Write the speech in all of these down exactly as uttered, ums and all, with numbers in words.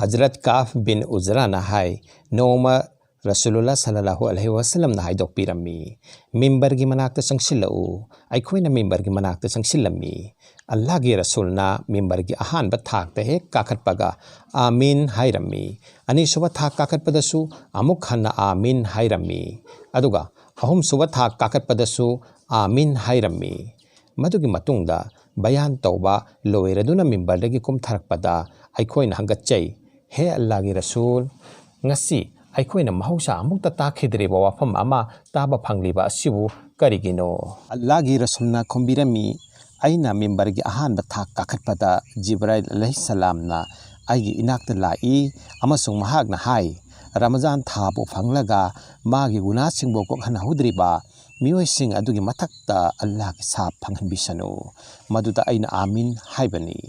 ꯍꯖꯔꯠ ꯀꯥꯐ ꯕꯤꯟ ꯎꯖ꯭ꯔꯥꯅ ꯍꯥꯏ, ꯅꯣꯡꯃ ꯔꯁꯨꯂꯨꯜꯂꯥ ꯁꯜꯂꯜꯂꯥꯍꯨ ꯑꯂꯩꯍꯤ ꯋꯥꯁꯜꯂꯝꯅ ꯍꯥꯏꯗꯣꯛꯄꯤꯔꯝꯃꯤ, "ꯃꯤꯝꯕꯔꯒꯤ ꯃꯅꯥꯛꯇ ꯆꯪꯁꯤꯜꯂꯛꯎ"꯫ ꯑꯩꯈꯣꯏꯅ ꯃꯤꯝꯕꯔꯒꯤ ꯃꯅꯥꯛꯇ ꯆꯪꯁꯤꯜꯂꯝꯃꯤ꯫ ꯑꯜꯂꯥꯍꯒꯤ ꯔꯁꯨꯜꯅ ꯃꯤꯝꯕꯔꯒꯤ ꯑꯍꯥꯟꯕ ꯊꯥꯛꯇ ꯍꯦꯛ ꯀꯥꯈꯠꯄꯒ "ꯑꯥꯃꯤꯟ" ꯍꯥꯏꯔꯝꯃꯤ꯫ ꯑꯅꯤꯁꯨꯕ ꯊꯥꯛ ꯀꯥꯈꯠꯄꯗꯁꯨ ꯑꯃꯨꯛ ꯍꯟꯅ "ꯑꯥꯃꯤꯟ" ꯍꯥꯏꯔꯝꯃꯤ꯫ ꯑꯗꯨꯒ ꯑꯍꯨꯝꯁꯨꯕ ꯊꯥꯛ ꯀꯥꯈꯠꯄꯗꯁꯨ "ꯑꯥꯃꯤꯟ" ꯍꯥꯏꯔꯝꯃꯤ꯫ ꯃꯗꯨꯒꯤ ꯃꯇꯨꯡꯗ ꯕꯌꯥꯟ ꯇꯧꯕ ꯂꯣꯏꯔꯗꯨꯅ ꯃꯤꯝꯕꯔꯗꯒꯤ ꯀꯨꯝꯊꯔꯛꯄꯗ ꯑꯩꯈꯣꯏꯅ ꯍꯪꯒꯠꯆꯩ, "ꯍꯦ ꯑꯜꯂꯥꯍꯒꯤ ꯔꯁꯨꯜ, ꯉꯁꯤ ꯑꯩꯈꯣꯏꯅ ꯃꯍꯧꯁꯥ ꯑꯃꯨꯛꯇ ꯇꯥꯈꯤꯗ꯭ꯔꯤꯕ ꯋꯥꯐꯝ ꯑꯃ ꯇꯥꯕ ꯐꯪꯂꯤꯕ ꯑꯁꯤꯕꯨ ꯀꯔꯤꯒꯤꯅꯣ?" ꯑꯜꯂꯥꯍꯒꯤ ꯔꯁꯨꯜꯅ ꯈꯨꯝꯕꯤꯔꯝꯃꯤ, "ꯑꯩꯅ ꯃꯤꯝꯕꯔꯒꯤ ꯑꯍꯥꯟꯕ ꯊꯥꯛ ꯀꯥꯈꯠꯄꯗ ꯖꯤꯕ꯭ꯔꯥꯏꯜ ꯑꯂꯩꯍꯤꯁꯁꯂꯥꯝꯅ ꯑꯩꯒꯤ ꯏꯅꯥꯛꯇ ꯂꯥꯛꯏ ꯑꯃꯁꯨꯡ ꯃꯍꯥꯛꯅ ꯍꯥꯏ, ꯔꯃꯖꯥꯟ ꯊꯥꯕꯨ ꯐꯪꯂꯒ ꯃꯥꯒꯤ ꯒꯨꯅꯥꯁꯤꯡꯕꯨ ꯀꯣꯛꯍꯟꯍꯧꯗ꯭ꯔꯤꯕ ꯃꯤꯑꯣꯏꯁꯤꯡ ꯑꯗꯨꯒꯤ ꯃꯊꯛꯇ ꯑꯜꯂꯥꯍꯒꯤ ꯁꯥꯞ ꯐꯪꯍꯟꯕꯤꯁꯅꯨ꯫ ꯃꯗꯨꯗ ꯑꯩꯅ "ꯑꯥꯃꯤꯟ" ꯍꯥꯏꯕꯅꯤ꯫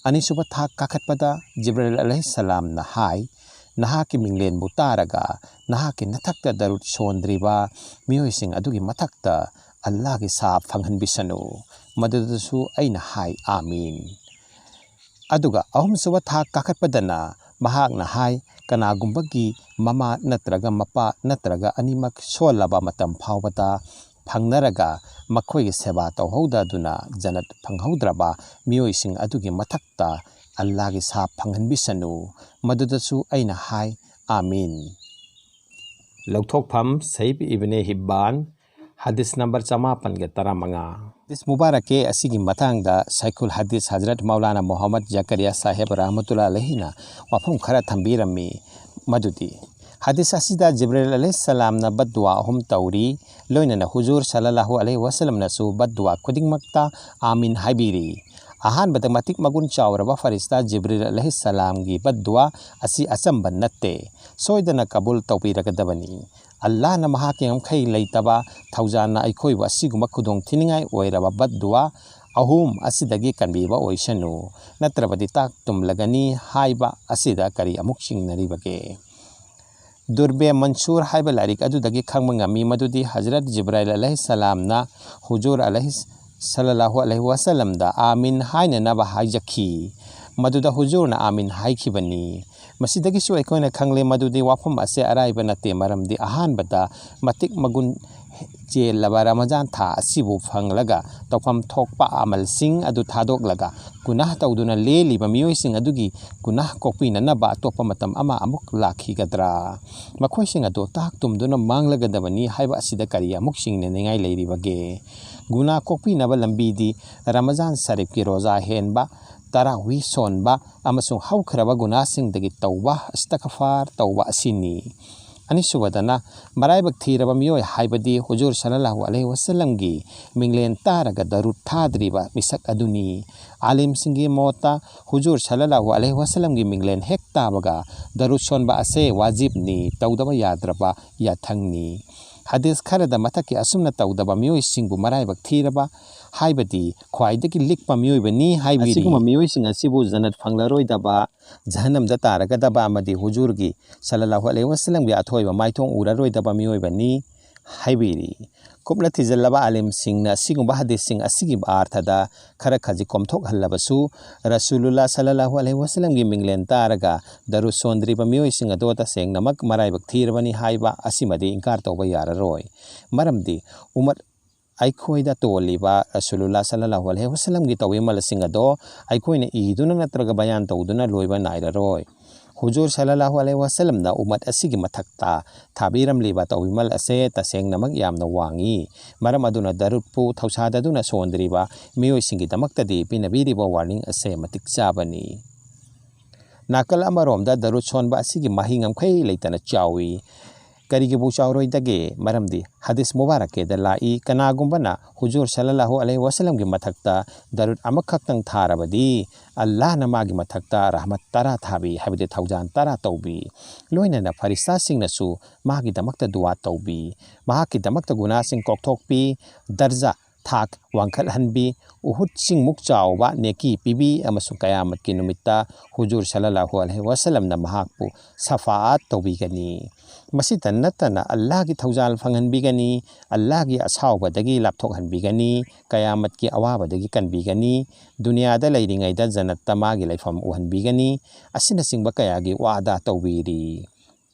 ꯑꯅꯤꯁꯨꯕ ꯊꯥꯛ ꯀꯥꯈꯠꯄꯗ ꯖꯤꯕ꯭ꯔꯥꯏꯜ ꯑꯂꯩꯍꯤꯁꯁꯂꯥꯝꯅ ꯍꯥꯏ, "ꯅꯍꯥꯛꯀꯤ ꯃꯤꯡꯂꯦꯟꯕꯨ ꯇꯥꯔꯒ ꯅꯍꯥꯛꯀꯤ ꯅꯊꯛꯇ ꯗꯔꯨꯗ ꯁꯣꯟꯗ꯭ꯔꯤꯕ ꯃꯤꯑꯣꯏꯁꯤꯡ ꯑꯗꯨꯒꯤ ꯃꯊꯛꯇ ꯑꯜꯂꯥꯍꯒꯤ ꯁꯥꯞ ꯐꯪꯍꯟꯕꯤꯁꯅꯨ"꯫ ꯃꯗꯨꯗꯁꯨ ꯑꯩꯅ ꯍꯥꯏ, "ꯑꯥꯃꯤꯟ"꯫ ꯑꯗꯨꯒ ꯑꯍꯨꯝꯁꯨꯕ ꯊꯥꯛ ꯀꯥꯈꯠꯄꯗꯅ ꯃꯍꯥꯛꯅ ꯍꯥꯏ, "ꯀꯅꯥꯒꯨꯝꯕꯒꯤ ꯃꯃꯥ ꯅꯠꯇ꯭ꯔꯒ ꯃꯄꯥ ꯅꯠꯇ꯭ꯔꯒ ꯑꯅꯤꯃꯛ ꯁꯣꯜꯂꯕ ꯃꯇꯝ ꯐꯥꯎꯕꯗ ꯐꯪꯅꯔꯒ ꯃꯈꯣꯏꯒꯤ ꯁꯦꯕꯥ ꯇꯧꯍꯧꯗꯗꯨꯅ ꯖꯟꯅꯠ ꯐꯪꯍꯧꯗ꯭ꯔꯕ ꯃꯤꯑꯣꯏꯁꯤꯡ ꯑꯗꯨꯒꯤ ꯃꯊꯛꯇ ꯑꯜꯂꯥꯍꯒꯤ ꯁꯥꯞ ꯐꯪꯍꯟꯕꯤꯁꯅꯨ"꯫ ꯃꯗꯨꯗꯁꯨ ꯑꯩꯅ ꯍꯥꯏ, "ꯑꯥꯃꯤꯟ"꯫ ꯂꯧꯊꯣꯛꯐꯝ: ꯁꯍꯤꯍ ꯏꯕꯅꯦ ꯍꯤꯕꯥꯟ, ꯍꯗꯤꯁ ꯅꯝꯕꯔ ꯆꯃꯥꯄꯟꯒ ꯇꯔꯥꯃꯉꯥ꯫ ꯍꯗꯤꯁ ꯃꯨꯕꯥꯔꯛꯀꯦ ꯑꯁꯤꯒꯤ ꯃꯇꯥꯡꯗ ꯁꯥꯏꯈꯨꯜ ꯍꯗꯤꯁ ꯍꯖꯔꯠ ꯃꯧꯂꯥꯅꯥ ꯃꯨꯍꯝꯃꯗ ꯖꯀꯔꯤꯌꯥ ꯁꯥꯍꯦꯕ ꯔꯍꯃꯇꯨꯜꯂꯥ ꯑꯂꯩꯍꯤꯅ ꯋꯥꯐꯝ ꯈꯔ ꯊꯝꯕꯤꯔꯝꯃꯤ꯫ ꯃꯗꯨꯗꯤ, ꯍꯗꯤꯁ ꯑꯁꯤꯗ ꯖꯤꯕ꯭ꯔꯤꯜ ꯑꯂꯩꯍꯤꯁꯁꯂꯥꯝꯅ ꯕꯗꯗꯨꯋꯥ ꯑꯍꯨꯝ ꯇꯧꯔꯤ, ꯂꯣꯏꯅꯅ ꯍꯨꯖꯨꯔ ꯁꯜꯂꯜꯂꯥꯍꯨ ꯑꯂꯩꯍꯤ ꯋꯁꯜꯂꯝꯅꯁꯨ ꯕꯗꯗꯨꯋꯥ ꯈꯨꯗꯤꯡꯃꯛꯇ "ꯑꯥꯃꯤꯟ" ꯍꯥꯏꯕꯤꯔꯤ꯫ ꯑꯍꯥꯟꯕꯗ ꯃꯇꯤꯛ ꯃꯒꯨꯟ ꯆꯥꯎꯔꯕ ꯐꯔꯤꯁꯇꯥ ꯖꯤꯕ꯭ꯔꯤꯜ ꯑꯂꯩꯍꯤꯁꯁꯂꯥꯝꯒꯤ ꯕꯗꯗꯨꯋꯥ ꯑꯁꯤ ꯑꯆꯝꯕ ꯅꯠꯇꯦ, ꯁꯣꯏꯗꯅ ꯀꯕꯨꯜ ꯇꯧꯕꯤꯔꯒꯗꯕꯅꯤ꯫ ꯑꯜꯂꯥꯍꯅ ꯃꯍꯥꯛꯀꯤ ꯉꯝꯈꯩ ꯂꯩꯇꯕ ꯊꯧꯖꯥꯜꯅ ꯑꯩꯈꯣꯏꯕꯨ ꯑꯁꯤꯒꯨꯝꯕ ꯈꯨꯗꯣꯡ ꯊꯤꯅꯤꯡꯉꯥꯏ ꯑꯣꯏꯔꯕ ꯕꯗꯗꯨꯋꯥ ꯑꯍꯨꯝ ꯑꯁꯤꯗꯒꯤ ꯀꯟꯕꯤꯕ ꯑꯣꯏꯁꯅꯨ, ꯅꯠꯇ꯭ꯔꯕꯗꯤ ꯇꯥꯛ ꯇꯨꯝꯂꯒꯅꯤ ꯍꯥꯏꯕ ꯑꯁꯤꯗ ꯀꯔꯤ ꯑꯃꯨꯛ ꯆꯤꯡꯅꯔꯤꯕꯒꯦ? ꯗꯨꯔꯕꯦ ꯃꯟꯁꯨꯔ ꯍꯥꯏꯕ ꯂꯥꯏꯔꯤꯛ ꯑꯗꯨꯗꯒꯤ ꯈꯪꯕ ꯉꯝꯃꯤ ꯃꯗꯨꯗꯤ ꯍꯖꯔꯠ ꯖꯤꯕ꯭ꯔꯥꯏꯜ ꯑꯂꯩꯍꯤꯁꯁꯂꯥꯝꯅ ꯍꯨꯖꯨꯔ ꯑꯂꯩꯍꯤ ꯁꯜꯂꯜꯂꯥꯍꯨ ꯑꯂꯩꯍꯤ ꯋꯁꯜꯂꯝꯗ "ꯑꯥꯃꯤꯟ" ꯍꯥꯏꯅꯅꯕ ꯍꯥꯏꯖꯈꯤ꯫ ꯃꯗꯨꯗ ꯍꯨꯖꯨꯔꯅ ꯑꯥꯃꯤꯟ ꯍꯥꯏꯈꯤꯕꯅꯤ꯫ ꯃꯁꯤꯗꯒꯤꯁꯨ ꯑꯩꯈꯣꯏꯅ ꯈꯪꯂꯦ ꯃꯗꯨꯗꯤ ꯋꯥꯐꯝ ꯑꯁꯦ ꯑꯔꯥꯏꯕ ꯅꯠꯇꯦ, ꯃꯔꯝꯗꯤ ꯑꯍꯥꯟꯕꯗ ꯃꯇꯤꯛ ꯃꯒꯨꯟ ꯆꯦꯜꯂꯕ ꯔꯃꯖꯥꯟ ꯊꯥ ꯑꯁꯤꯕꯨ ꯐꯪꯂꯒ ꯇꯧꯐꯝ ꯊꯣꯛꯄ ꯑꯃꯜꯁꯤꯡ ꯑꯗꯨ ꯊꯥꯗꯣꯛꯂꯒ ꯒꯨꯅꯥꯍ ꯇꯧꯗꯨꯅ ꯂꯦꯜꯂꯤꯕ ꯃꯤꯑꯣꯏꯁꯤꯡ ꯑꯗꯨꯒꯤ ꯒꯨꯅꯥꯍ ꯀꯣꯛꯄꯤꯅꯅꯕ ꯑꯇꯣꯞꯄ ꯃꯇꯝ ꯑꯃ ꯑꯃꯨꯛ ꯂꯥꯛꯈꯤꯒꯗ꯭ꯔꯥ? ꯃꯈꯣꯏꯁꯤꯡ ꯑꯗꯨ ꯇꯥꯛ ꯇꯨꯝꯗꯨꯅ ꯃꯥꯡꯂꯒꯗꯕꯅꯤ ꯍꯥꯏꯕ ꯑꯁꯤꯗ ꯀꯔꯤ ꯑꯃꯨꯛ ꯆꯤꯡꯅꯅꯤꯡꯉꯥꯏ ꯂꯩꯔꯤꯕꯒꯦ? ꯒꯨꯅꯥꯍ ꯀꯣꯛꯄꯤꯅꯕ ꯂꯝꯕꯤꯗꯤ ꯔꯃꯖꯥꯟ ꯁꯔꯤꯐꯀꯤ ꯔꯣꯖꯥ ꯍꯦꯟꯕ, ꯇꯔꯥꯋꯤ ꯁꯣꯟꯕ ꯑꯃꯁꯨꯡ ꯍꯧꯈ꯭ꯔꯕ ꯒꯨꯅꯥꯁꯤꯡꯗꯒꯤ ꯇꯧꯕ ꯑꯁꯇꯒꯐꯥꯔ ꯇꯧꯕ ꯑꯁꯤꯅꯤ꯫ ꯑꯅꯤꯁꯨꯕꯗꯅ, ꯃꯔꯥꯏꯕꯛ ꯊꯤꯔꯕ ꯃꯤꯑꯣꯏ ꯍꯥꯏꯕꯗꯤ ꯍꯨꯖꯨꯔ ꯁꯜꯂꯜꯂꯥꯍꯨ ꯑꯂꯩꯍꯤ ꯋꯁꯜꯂꯝꯒꯤ ꯃꯤꯡꯂꯦꯟ ꯇꯥꯔꯒ ꯗꯔꯨꯗ ꯊꯥꯗ꯭ꯔꯤꯕ ꯃꯤꯁꯛ ꯑꯗꯨꯅꯤ꯫ ꯑꯥꯂꯤꯝꯁꯤꯡꯒꯤ ꯃꯣꯠꯇ ꯍꯨꯖꯨꯔ ꯁꯜꯂꯜꯂꯥꯍꯨ ꯑꯂꯩꯍꯤ ꯋꯁꯜꯂꯝꯒꯤ ꯃꯤꯡꯂꯦꯟ ꯍꯦꯛ ꯇꯥꯕꯒ ꯗꯔꯨꯗ ꯁꯣꯟꯕ ꯑꯁꯦ ꯋꯥꯖꯤꯕꯅꯤ, ꯇꯧꯗꯕ ꯌꯥꯗ꯭ꯔꯕ ꯌꯥꯊꯪꯅꯤ꯫ ꯍꯗꯤꯁ ꯈꯔꯗ ꯃꯊꯛꯀꯤ ꯑꯁꯨꯝꯅ ꯇꯧꯗꯕ ꯃꯤꯑꯣꯏꯁꯤꯡꯕꯨ ꯃꯔꯥꯏꯕꯛ ꯊꯤꯔꯕ ꯍꯥꯏꯕꯗꯤ ꯈ꯭ꯋꯥꯏꯗꯒꯤ ꯂꯤꯛꯄ ꯃꯤꯑꯣꯏꯕꯅꯤ ꯍꯥꯏꯕꯤꯔꯤ꯫ ꯑꯁꯤꯒꯨꯝꯕ ꯃꯤꯑꯣꯏꯁꯤꯡ ꯑꯁꯤꯕꯨ ꯖꯟꯅꯠ ꯐꯪꯂꯔꯣꯏꯗꯕ, ꯖꯍꯟꯅꯝꯗ ꯇꯥꯔꯒꯗꯕ ꯑꯃꯗꯤ ꯍꯨꯖꯨꯔꯒꯤ ꯁꯜꯂꯜꯂꯥꯍꯨ ꯑꯂꯩꯍꯤ ꯋꯁꯜꯂꯝꯒꯤ ꯑꯊꯣꯏꯕ ꯃꯥꯏꯊꯣꯡ ꯎꯔꯔꯣꯏꯗꯕ ꯃꯤꯑꯣꯏꯕꯅꯤ ꯍꯥꯏꯕꯤꯔꯤ꯫ ꯀꯨꯞꯅ ꯊꯤꯖꯤꯜꯂꯕ ꯑꯥꯂꯤꯝꯁꯤꯡꯅ ꯑꯁꯤꯒꯨꯝꯕ ꯍꯗꯤꯁꯁꯤꯡ ꯑꯁꯤꯒꯤ ꯑꯥꯔꯊꯗ ꯈꯔ ꯈꯖꯤꯛ ꯀꯣꯝꯊꯣꯛꯍꯜꯂꯕꯁꯨ, ꯔꯁꯨꯂꯨꯜꯂꯥ ꯁꯜꯂꯜꯂꯥꯍꯨ ꯑꯂꯩꯍꯤ ꯋꯁꯜꯂꯝꯒꯤ ꯃꯤꯡꯂꯦꯟ ꯇꯥꯔꯒ ꯗꯔꯨꯗ ꯁꯣꯟꯗ꯭ꯔꯤꯕ ꯃꯤꯑꯣꯏꯁꯤꯡ ꯑꯗꯣ ꯇꯁꯦꯡꯅꯃꯛ ꯃꯔꯥꯏꯕꯛ ꯊꯤꯔꯕꯅꯤ ꯍꯥꯏꯕ ꯑꯁꯤꯃꯗꯤ ꯏꯟꯀꯥꯔ ꯇꯧꯕ ꯌꯥꯔꯔꯣꯏ꯫ ꯃꯔꯝꯗꯤ ꯎꯃꯠ ꯑꯩꯈꯣꯏꯗ ꯇꯣꯜꯂꯤꯕ ꯔꯁꯨꯂꯨꯜꯂꯥ ꯁꯜꯂꯜꯂꯥꯍꯨ ꯑꯂꯩꯍꯤ ꯋꯁꯜꯂꯝꯒꯤ ꯇꯧꯕꯤꯃꯜꯁꯤꯡ ꯑꯗꯣ ꯑꯩꯈꯣꯏꯅ ꯏꯗꯨꯅ ꯅꯠꯇ꯭ꯔꯒ ꯕꯌꯥꯟ ꯇꯧꯗꯨꯅ ꯂꯣꯏꯕ ꯅꯥꯏꯔꯔꯣꯏ꯫ ꯍꯨꯖꯨꯔ ꯁꯜꯂꯜꯂꯥꯍꯨ ꯑꯂꯩꯍꯤ ꯋꯁꯜꯂꯝꯅ ꯎꯃꯠ ꯑꯁꯤꯒꯤ ꯃꯊꯛꯇ ꯊꯥꯕꯤꯔꯝꯂꯤꯕ ꯇꯧꯕꯤꯃꯜ ꯑꯁꯦ ꯇꯁꯦꯡꯅꯃꯛ ꯌꯥꯝꯅ ꯋꯥꯡꯉꯤ꯫ ꯃꯔꯝ ꯑꯗꯨꯅ ꯗꯔꯨꯗꯄꯨ ꯊꯧꯁꯥꯗꯗꯨꯅ ꯁꯣꯟꯗ꯭ꯔꯤꯕ ꯃꯤꯑꯣꯏꯁꯤꯡꯒꯤꯗꯃꯛꯇꯗꯤ ꯄꯤꯅꯕꯤꯔꯤꯕ ꯋꯥꯔꯅꯤꯡ ꯑꯁꯦ ꯃꯇꯤꯛ ꯆꯥꯕꯅꯤ꯫ ꯅꯥꯀꯜ ꯑꯃꯔꯣꯝꯗ ꯗꯔꯨꯗ ꯁꯣꯟꯕ ꯑꯁꯤꯒꯤ ꯃꯍꯩ ꯉꯝꯈꯩ ꯂꯩꯇꯅ ꯆꯥꯎꯏ꯫ ꯀꯔꯤꯒꯤꯕꯨ ꯆꯥꯎꯔꯣꯏꯗꯒꯦ? ꯃꯔꯝꯗꯤ ꯍꯗꯤꯁ ꯃꯨꯕꯥꯔꯛꯀꯦꯗ ꯂꯥꯛꯏ, ꯀꯅꯥꯒꯨꯝꯕꯅ ꯍꯨꯖꯨꯔ ꯁꯜꯂꯜꯂꯥꯍꯨ ꯑꯂꯩꯍꯤ ꯋꯁꯜꯂꯝꯒꯤ ꯃꯊꯛꯇ ꯗꯔꯨꯗ ꯑꯃꯈꯛꯇꯪ ꯊꯥꯔꯕꯗꯤ ꯑꯜꯂꯥꯍꯅ ꯃꯥꯒꯤ ꯃꯊꯛꯇ ꯔꯍꯃꯠ ꯇꯔꯥ ꯊꯥꯕꯤ, ꯍꯥꯏꯕꯗꯤ ꯊꯧꯖꯥꯟ ꯇꯔꯥ ꯇꯧꯕꯤ꯫ ꯂꯣꯏꯅꯅ ꯐꯔꯤꯁꯇꯥꯁꯤꯡꯅꯁꯨ ꯃꯥꯒꯤꯗꯃꯛꯇ ꯗꯨꯋꯥ ꯇꯧꯕꯤ꯫ ꯃꯍꯥꯛꯀꯤꯗꯃꯛꯇ ꯒꯨꯅꯥꯁꯤꯡ ꯀꯣꯛꯊꯣꯛꯄꯤ, ꯗꯔꯖꯥ ꯊꯥꯛ ꯋꯥꯡꯈꯠꯍꯟꯕꯤ, ꯎꯍꯨꯗ ꯆꯤꯡꯃꯨꯛ ꯆꯥꯎꯕ ꯅꯦꯀꯤ ꯄꯤꯕꯤ ꯑꯃꯁꯨꯡ ꯀꯌꯥꯃꯠꯀꯤ ꯅꯨꯃꯤꯠꯇ ꯍꯨꯖꯨꯔ ꯁꯜꯂꯜꯂꯥꯍꯨ ꯑꯂꯩꯍꯤ ꯋꯥꯁꯜꯂꯝꯅ ꯃꯍꯥꯛꯄꯨ ꯁꯐꯥꯑꯠ ꯇꯧꯕꯤꯒꯅꯤ꯫ ꯃꯁꯤꯇ ꯅꯠꯇꯅ ꯑꯜꯂꯥꯍꯒꯤ ꯊꯧꯖꯥꯜ ꯐꯪꯍꯟꯕꯤꯒꯅꯤ, ꯑꯜꯂꯥꯍꯒꯤ ꯑꯁꯥꯎꯕꯗꯒꯤ ꯂꯥꯞꯊꯣꯛꯍꯟꯕꯤꯒꯅꯤ, ꯀꯌꯥꯃꯠꯀꯤ ꯑꯋꯥꯕꯗꯒꯤ ꯀꯟꯕꯤꯒꯅꯤ, ꯗꯨꯅꯤꯌꯥꯗ ꯂꯩꯔꯤꯉꯩꯗ ꯖꯟꯅꯠꯇ ꯃꯥꯒꯤ ꯂꯩꯐꯝ ꯎꯍꯟꯕꯤꯒꯅꯤ, ꯑꯁꯤꯅꯆꯤꯡꯕ ꯀꯌꯥꯒꯤ ꯋꯥꯗꯥ ꯇꯧꯕꯤꯔꯤ꯫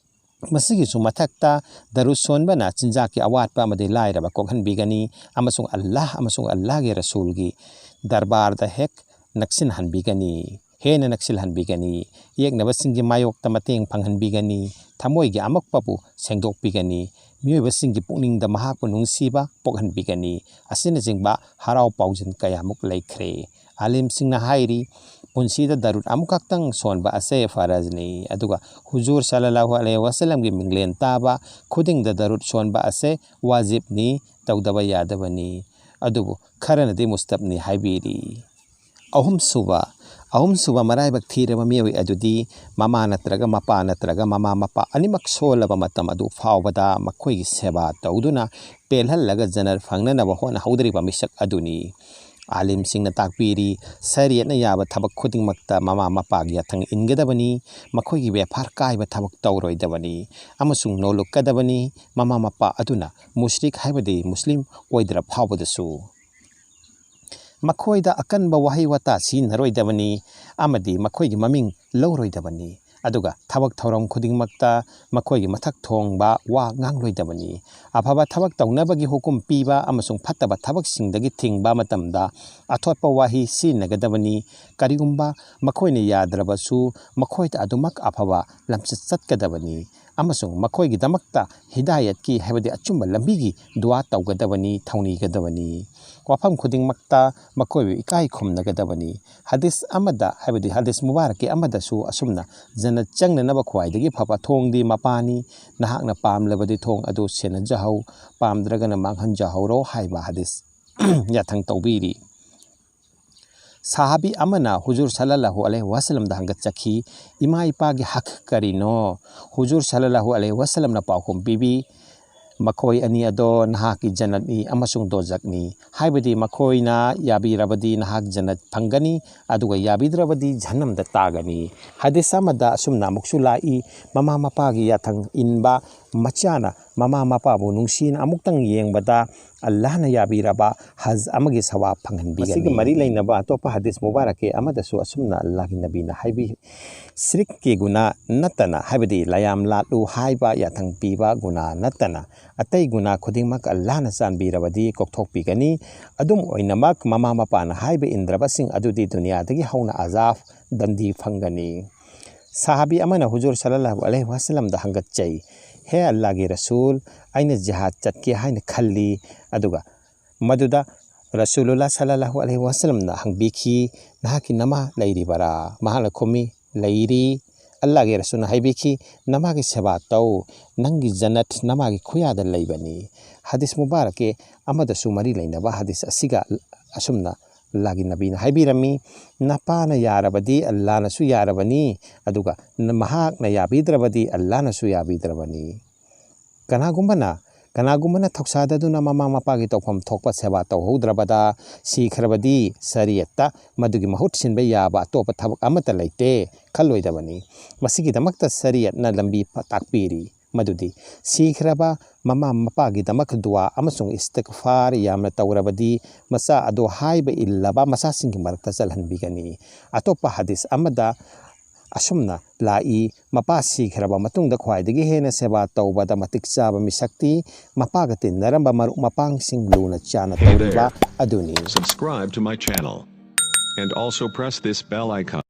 ꯃꯁꯤꯒꯤꯁꯨ ꯃꯊꯛꯇ ꯗꯔꯨꯗ ꯁꯣꯟꯕꯅ ꯆꯤꯟꯖꯥꯛꯀꯤ ꯑꯋꯥꯠꯄ ꯑꯃꯗꯤ ꯂꯥꯏꯔꯕ ꯀꯣꯛꯍꯟꯕꯤꯒꯅꯤ ꯑꯃꯁꯨꯡ ꯑꯜꯂꯥꯍ ꯑꯃꯁꯨꯡ ꯑꯜꯂꯥꯍꯒꯤ ꯔꯁꯨꯜꯒꯤ ꯗꯔꯕꯥꯔꯗ ꯍꯦꯛ ꯅꯛꯁꯤꯟꯍꯟꯕꯤꯒꯅꯤ, ꯍꯦꯟꯅ ꯅꯛꯁꯤꯜꯍꯟꯕꯤꯒꯅꯤ꯫ ꯌꯦꯛꯅꯕꯁꯤꯡꯒꯤ ꯃꯥꯌꯣꯛꯇ ꯃꯇꯦꯡ ꯐꯪꯍꯟꯕꯤꯒꯅꯤ, ꯊꯃꯣꯏꯒꯤ ꯑꯃꯛꯄꯕꯨ ꯁꯦꯡꯗꯣꯛꯄꯤꯒꯅꯤ, ꯃꯤꯑꯣꯏꯕꯁꯤꯡꯒꯤ ꯄꯨꯛꯅꯤꯡꯗ ꯃꯍꯥꯛꯄꯨ ꯅꯨꯡꯁꯤꯕ ꯄꯣꯛꯍꯟꯕꯤꯒꯅꯤ ꯑꯁꯤꯅꯆꯤꯡꯕ ꯍꯔꯥꯎ ꯄꯥꯎꯖꯦꯜ ꯀꯌꯥꯃꯨꯛ ꯂꯩꯈ꯭ꯔꯦ꯫ ꯑꯥꯂꯤꯝꯁꯤꯡꯅ ꯍꯥꯏꯔꯤ, ꯄꯨꯟꯁꯤꯗ ꯗꯔꯨꯗ ꯑꯃꯨꯛꯈꯛꯇꯪ ꯁꯣꯟꯕ ꯑꯁꯦ ꯐꯔꯖꯅꯤ, ꯑꯗꯨꯒ ꯍꯨꯖꯨꯔ ꯁꯜꯂꯜꯂꯥꯍꯨ ꯑꯂꯩꯍꯤ ꯋꯥꯁꯜꯂꯝꯒꯤ ꯃꯤꯡꯂꯦꯟ ꯇꯥꯕ ꯈꯨꯗꯤꯡꯗ ꯗꯔꯨꯗ ꯁꯣꯟꯕ ꯑꯁꯦ ꯋꯥꯖꯤꯕꯅꯤ, ꯇꯧꯗꯕ ꯌꯥꯗꯕꯅꯤ, ꯑꯗꯨꯕꯨ ꯈꯔꯅꯗꯤ ꯃꯨꯁꯇꯕꯅꯤ ꯍꯥꯏꯕꯤꯔꯤ꯫ ꯑꯍꯨꯝꯁꯨꯕ, ꯑꯍꯨꯝꯁꯨꯕ ꯃꯔꯥꯏꯕꯛ ꯊꯤꯔꯕ ꯃꯤꯑꯣꯏ ꯑꯗꯨꯗꯤ ꯃꯃꯥ ꯅꯠꯇ꯭ꯔꯒ ꯃꯄꯥ ꯅꯠꯇ꯭ꯔꯒ ꯃꯃꯥ ꯃꯄꯥ ꯑꯅꯤꯃꯛ ꯁꯣꯜꯂꯕ ꯃꯇꯝ ꯑꯗꯨ ꯐꯥꯎꯕꯗ ꯃꯈꯣꯏꯒꯤ ꯁꯦꯕꯥ ꯇꯧꯗꯨꯅ ꯄꯦꯜꯍꯜꯂꯒ ꯖꯟꯅꯠ ꯐꯪꯅꯅꯕ ꯍꯣꯠꯅꯍꯧꯗ꯭ꯔꯤꯕ ꯃꯤꯁꯛ ꯑꯗꯨꯅꯤ꯫ ꯑꯥꯂꯤꯝꯁꯤꯡꯅ ꯇꯥꯛꯄꯤꯔꯤ, ꯁꯔꯤꯌꯠꯅ ꯌꯥꯕ ꯊꯕꯛ ꯈꯨꯗꯤꯡꯃꯛꯇ ꯃꯃꯥ ꯃꯄꯥꯒꯤ ꯌꯥꯊꯪ ꯏꯟꯒꯗꯕꯅꯤ, ꯃꯈꯣꯏꯒꯤ ꯕꯦꯐꯥꯔ ꯀꯥꯏꯕ ꯊꯕꯛ ꯇꯧꯔꯣꯏꯗꯕꯅꯤ ꯑꯃꯁꯨꯡ ꯅꯣꯜꯂꯨꯛꯀꯗꯕꯅꯤ꯫ ꯃꯃꯥ ꯃꯄꯥ ꯑꯗꯨꯅ ꯃꯨꯁ꯭ꯔꯤꯛ ꯍꯥꯏꯕꯗꯤ ꯃꯨꯁꯂꯤꯝ ꯑꯣꯏꯗ꯭ꯔ ꯐꯥꯎꯕꯗꯁꯨ ꯃꯈꯣꯏꯗ ꯑꯀꯟꯕ ꯋꯥꯍꯩ ꯋꯥꯇꯥ ꯁꯤꯖꯤꯟꯅꯔꯣꯏꯗꯕꯅꯤ ꯑꯃꯗꯤ ꯃꯈꯣꯏꯒꯤ ꯃꯃꯤꯡ ꯂꯧꯔꯣꯏꯗꯕꯅꯤ꯫ ꯑꯗꯨꯒ ꯊꯕꯛ ꯊꯧꯔꯝ ꯈꯨꯗꯤꯡꯃꯛꯇ ꯃꯈꯣꯏꯒꯤ ꯃꯊꯛ ꯊꯣꯡꯕ ꯋꯥ ꯉꯥꯡꯂꯣꯏꯗꯕꯅꯤ꯫ ꯑꯐꯕ ꯊꯕꯛ ꯇꯧꯅꯕꯒꯤ ꯍꯨꯀꯨꯝ ꯄꯤꯕ ꯑꯃꯁꯨꯡ ꯐꯠꯇꯕ ꯊꯕꯛꯁꯤꯡꯗꯒꯤ ꯊꯤꯡꯕ ꯃꯇꯝꯗ ꯑꯊꯣꯠꯄ ꯋꯥꯍꯩ ꯁꯤꯖꯤꯟꯅꯒꯗꯕꯅꯤ꯫ ꯀꯔꯤꯒꯨꯝꯕ ꯃꯈꯣꯏꯅ ꯌꯥꯗ꯭ꯔꯕꯁꯨ, ꯃꯈꯣꯏꯗ ꯑꯗꯨꯃꯛ ꯑꯐꯕ ꯂꯝꯆꯠ ꯆꯠꯀꯗꯕꯅꯤ ꯑꯃꯁꯨꯡ ꯃꯈꯣꯏꯒꯤꯗꯃꯛꯇ ꯍꯤꯗꯥꯌꯠꯀꯤ, ꯍꯥꯏꯕꯗꯤ ꯑꯆꯨꯝꯕ ꯂꯝꯕꯤꯒꯤ ꯗꯨꯋꯥ ꯇꯧꯒꯗꯕꯅꯤ, ꯊꯧꯅꯤꯒꯗꯕꯅꯤ꯫ ꯋꯥꯐꯝ ꯈꯨꯗꯤꯡꯃꯛꯇ ꯃꯈꯣꯏꯕꯨ ꯏꯀꯥꯏ ꯈꯨꯝꯅꯒꯗꯕꯅꯤ꯫ ꯍꯗꯤꯁ ꯑꯃꯗ, ꯍꯥꯏꯕꯗꯤ ꯍꯗꯤꯁ ꯃꯨꯕꯥꯔꯛꯀꯤ ꯑꯃꯗꯁꯨ ꯑꯁꯨꯝꯅ, "ꯖꯟꯅꯠ ꯆꯪꯅꯅꯕ ꯈ꯭ꯋꯥꯏꯗꯒꯤ ꯐꯕ ꯊꯣꯡꯗꯤ ꯃꯄꯥꯅꯤ꯫ ꯅꯍꯥꯛꯅ ꯄꯥꯝꯂꯕꯗꯤ ꯊꯣꯡ ꯑꯗꯨ ꯁꯦꯟꯅꯖꯍꯧ, ꯄꯥꯝꯗ꯭ꯔꯒꯅ ꯃꯥꯡꯍꯟꯖꯍꯧꯔꯣ" ꯍꯥꯏꯕ ꯍꯗꯤꯁ ꯌꯥꯊꯪ ꯇꯧꯕꯤꯔꯤ꯫ ꯁꯍꯥꯕꯤ ꯑꯃꯅ ꯍꯨꯖꯨꯔ ꯁꯜꯂꯜꯂꯥꯍꯨ ꯑꯂꯩꯍꯤ ꯋꯥꯁꯂꯝꯗ ꯍꯪꯒꯠꯆꯈꯤ, "ꯏꯃꯥ ꯏꯄꯥꯒꯤ ꯍꯛ ꯀꯔꯤꯅꯣ?" ꯍꯨꯖꯨꯔ ꯁꯜꯂꯜꯂꯥꯍꯨ ꯑꯂꯩꯍꯤ ꯋꯥꯁꯂꯝꯅ ꯄꯥꯎꯈꯨꯝ ꯄꯤꯕꯤ, ꯃꯈꯣꯏ ꯑꯅꯤ ꯑꯗꯣ ꯅꯍꯥꯛꯀꯤ ꯖꯟꯅꯠꯅꯤ ꯑꯃꯁꯨꯡ ꯗꯣꯖꯛꯅꯤ꯫ ꯍꯥꯏꯕꯗꯤ ꯃꯈꯣꯏꯅ ꯌꯥꯕꯤꯔꯕꯗꯤ ꯅꯍꯥꯛ ꯖꯟꯅꯠ ꯐꯪꯒꯅꯤ, ꯑꯗꯨꯒ ꯌꯥꯕꯤꯗ꯭ꯔꯕꯗꯤ ꯖꯍꯟꯅꯝꯗ ꯇꯥꯒꯅꯤ꯫ ꯍꯗꯤꯁ ꯑꯃꯗ ꯑꯁꯨꯝꯅ ꯑꯃꯨꯛꯁꯨ ꯂꯥꯛꯏ, ꯃꯃꯥ ꯃꯄꯥꯒꯤ ꯌꯥꯊꯪ ꯏꯟꯕ ꯃꯆꯥꯅ ꯃꯃꯥ ꯃꯄꯥꯕꯨ ꯅꯨꯡꯁꯤꯅ ꯑꯃꯨꯛꯇꯪ ꯌꯦꯡꯕꯗ ꯑꯜꯂꯥꯍꯅ ꯌꯥꯕꯤꯔꯕ ꯍꯖ ꯑꯃꯒꯤ ꯁꯋꯥꯕ ꯐꯪꯍꯟꯕꯤꯒꯅꯤ꯫ ꯃꯁꯤꯒ ꯃꯔꯤ ꯂꯩꯅꯕ ꯑꯇꯣꯞꯄ ꯍꯗꯤꯁ ꯃꯨꯕꯥꯔꯛꯀꯤ ꯑꯃꯗꯁꯨ ꯑꯁꯨꯝꯅ ꯑꯜꯂꯥꯍꯒꯤ ꯅꯕꯤꯅ ꯍꯥꯏꯕꯤ, ꯁꯤꯔꯤꯛꯀꯤ ꯒꯨꯅꯥ ꯅꯠꯇꯅ, ꯍꯥꯏꯕꯗꯤ ꯂꯥꯌꯥꯝ ꯂꯥꯠꯂꯨ ꯍꯥꯏꯕ ꯌꯥꯊꯪ ꯄꯤꯕ ꯒꯨꯅꯥ ꯅꯠꯇꯅ, ꯑꯇꯩ ꯒꯨꯅꯥ ꯈꯨꯗꯤꯡꯃꯛ ꯑꯜꯂꯥꯍꯅ ꯆꯥꯟꯕꯤꯔꯕꯗꯤ ꯀꯣꯛꯊꯣꯛꯄꯤꯒꯅꯤ꯫ ꯑꯗꯨꯝ ꯑꯣꯏꯅꯃꯛ, ꯃꯃꯥ ꯃꯄꯥꯅ ꯍꯥꯏꯕ ꯏꯟꯗ꯭ꯔꯕꯁꯤꯡ ꯑꯗꯨꯗꯤ ꯗꯨꯅꯤꯌꯥꯗꯒꯤ ꯍꯧꯅ ꯑꯖꯥꯕ ꯗꯟꯗꯤ ꯐꯪꯒꯅꯤ꯫ ꯁꯍꯥꯕꯤ ꯑꯃꯅ ꯍꯨꯖꯨꯔ ꯁꯜꯂꯜꯂꯥꯍꯨ ꯑꯂꯩꯍꯤ ꯋꯥꯁꯜꯂꯝꯗ ꯍꯪꯒꯠꯆꯩ, "ꯍꯦ ꯑꯜꯂꯥꯍꯒꯤ ꯔꯁꯨꯜ, ꯑꯩꯅ ꯖꯤꯍꯥꯗ ꯆꯠꯀꯦ ꯍꯥꯏꯅ ꯈꯜꯂꯤ꯫" ꯑꯗꯨꯒ ꯃꯗꯨꯗ ꯔꯁꯨꯂꯨꯜꯂꯥ ꯁꯜꯂꯜꯂꯥꯍꯨ ꯑꯂꯩꯍꯤ ꯋꯥꯁꯜꯂꯝꯅ ꯍꯪꯕꯤꯈꯤ, "ꯅꯍꯥꯛꯀꯤ ꯅꯃꯥ ꯂꯩꯔꯤꯕꯔꯥ?" ꯃꯍꯥꯛꯅ ꯈꯨꯝꯃꯤ, "ꯂꯩꯔꯤ꯫" ꯑꯜꯂꯥꯍꯒꯤ ꯔꯁꯨꯜꯅ ꯍꯥꯏꯕꯤꯈꯤ, "ꯅꯃꯥꯒꯤ ꯁꯦꯕꯥ ꯇꯧ, ꯅꯪꯒꯤ ꯖꯟꯅꯠ ꯅꯃꯥꯒꯤ ꯈꯨꯌꯥꯗ ꯂꯩꯕꯅꯤ꯫" ꯍꯗꯤꯁ ꯃꯨꯕꯥꯔꯛꯀꯤ ꯑꯃꯗꯁꯨ ꯃꯔꯤ ꯂꯩꯅꯕ ꯍꯗꯤꯁ ꯑꯁꯤꯒ ꯑꯁꯨꯝꯅ ꯑꯜꯂꯥꯍꯒꯤ ꯅꯕꯤꯅ ꯍꯥꯏꯕꯤꯔꯝꯃꯤ, "ꯅꯄꯥꯅ ꯌꯥꯔꯕꯗꯤ ꯑꯜꯂꯥꯍꯅꯁꯨ ꯌꯥꯔꯕꯅꯤ, ꯑꯗꯨꯒ ꯃꯍꯥꯛꯅ ꯌꯥꯕꯤꯗ꯭ꯔꯕꯗꯤ ꯑꯜꯂꯥꯍꯅꯁꯨ ꯌꯥꯕꯤꯗ꯭ꯔꯕꯅꯤ꯫" ꯀꯅꯥꯒꯨꯝꯕꯅ, ꯀꯅꯥꯒꯨꯝꯕꯅ ꯊꯧꯁꯥꯗꯗꯨꯅ ꯃꯃꯥ ꯃꯄꯥꯒꯤ ꯇꯧꯐꯝ ꯊꯣꯛꯄ ꯁꯦꯕꯥ ꯇꯧꯍꯧꯗ꯭ꯔꯕꯗ, ꯁꯤꯈ꯭ꯔꯕꯗꯤ ꯁꯔꯤꯌꯠꯇ ꯃꯗꯨꯒꯤ ꯃꯍꯨꯠ ꯁꯤꯟꯕ ꯌꯥꯕ ꯑꯇꯣꯞꯄ ꯊꯕꯛ ꯑꯃꯠꯇ ꯂꯩꯇꯦ ꯈꯜꯂꯣꯏꯗꯕꯅꯤ꯫ ꯃꯁꯤꯒꯤꯗꯃꯛꯇ ꯁꯔꯤꯌꯠꯅ ꯂꯝꯕꯤ ꯐ-, ꯇꯥꯛꯄꯤꯔꯤ, ꯃꯗꯨꯗꯤ ꯁꯤꯈ꯭ꯔꯕ ꯃꯃꯥ ꯃꯄꯥꯒꯤꯗꯃꯛ ꯗꯨꯋꯥ ꯑꯃꯁꯨꯡ ꯏꯁꯇꯤꯒꯐꯥꯔ ꯌꯥꯝꯅ ꯇꯧꯔꯕꯗꯤ, ꯃꯆꯥ ꯑꯗꯨ ꯍꯥꯏꯕ ꯏꯜꯂꯕ ꯃꯆꯥꯁꯤꯡꯒꯤ ꯃꯔꯛꯇ ꯆꯜꯍꯟꯕꯤꯒꯅꯤ꯫ ꯑꯇꯣꯞꯄ ꯍꯗꯤꯁ ꯑꯃꯗ ꯑꯁꯨꯝꯅ ꯂꯥꯛꯏ, "ꯃꯄꯥ ꯁꯤꯈ꯭ꯔꯕ ꯃꯇꯨꯡꯗ ꯈ꯭ꯋꯥꯏꯗꯒꯤ ꯍꯦꯟꯅ ꯁꯦꯕꯥ ꯇꯧꯕꯗ ꯃꯇꯤꯛ ꯆꯥꯕ ꯃꯤꯁꯛꯇꯤ ꯃꯄꯥꯒ ꯇꯤꯟꯅꯔꯝꯕ ꯃꯔꯨꯞ ꯃꯄꯥꯡꯁꯤꯡ ꯂꯨꯅ ꯆꯥꯟꯅ ꯇꯧꯔꯤꯕ ꯑꯗꯨꯅꯤ꯫" Subscribe to my channel. And also press this bell icon.